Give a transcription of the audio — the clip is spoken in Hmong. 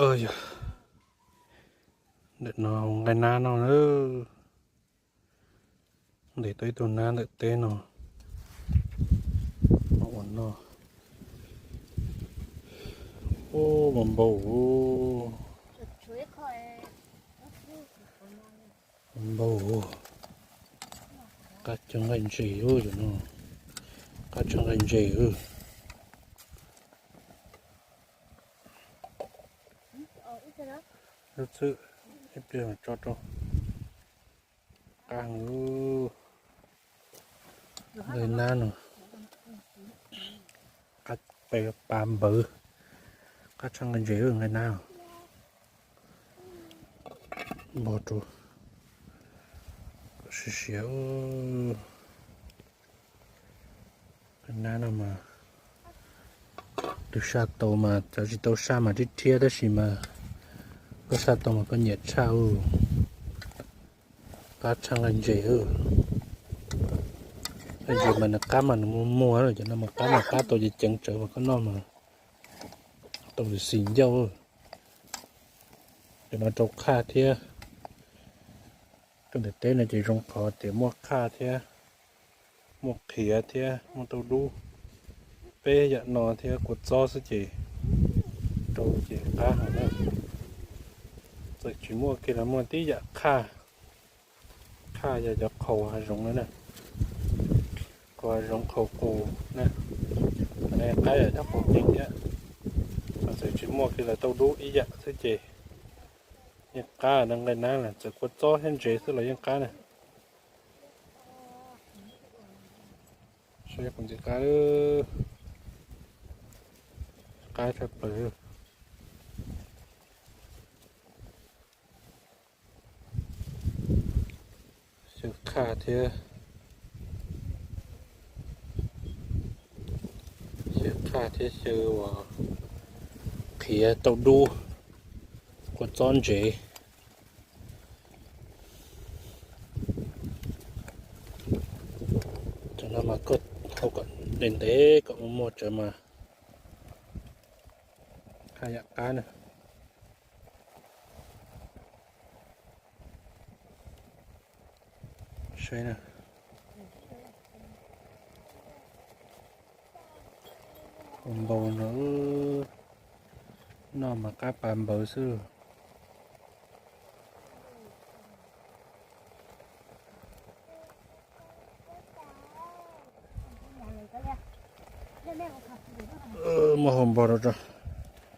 Yog ntawm no nqaij nab no na. Ntes tau ib tug nab ntawm teb no. Ua no. Ub, mas npau. Npau. Qab tshaj nqaij ntses ub, no. Qab tshaj nqaij ntses ub. Lub txwb ib pliag mas tso rau. Qab heev. Nqaij nab no. Qab pes pas npawv. Qab tshaj nqaij ntses nqaij nab. Npog rau siav siav. Nab no mas tus saj tau mas cov tsis tau saj mas rhiab rhiab tab sis mas koj saj tau mas koj nyiam tshaj. Qab tshaj nqaij ntses. Nqaij ntses mas nws qab mas nws muag muag, cov no mas qab mas qab tau ceev ceev tsawv mas koj noj mas tau xis ncauj. Cov no rau qhaj thiab. Koj ntawm teb no ces zoo qhov tias muaj qhaj thiab, muaj qhiav thiab muaj tauj dub, peb yam no thiab kua txob xwb ces rau ces qab heev na. Txawm tsis muaj kiag los muaj tib yam qhaj, qhaj yog cov qhaus hav zoov na, qhaus hav zoov qhaus qus na, qab yog cov qhaus qees thiab. Txawm tsis muaj kiag los tauj dub ib yam xwb ces yeej qab na. Nqaij nab na txawm kua txob thiab ntses xwb los yeej qab na. Saib qhov ntxiv qab, qab tshaj plaws. Xyaw qhaj thiab, xyaw qhaj thiab xyaw uas qhiav tauj dub, kua txob ntsev. Cov no mas koj hau kom ntev ntev kom muag muag tsawv mas haj yam qab na. Saib na. Npau no, noj mas qab pas npawv xwb. Muab hau npau rau tso.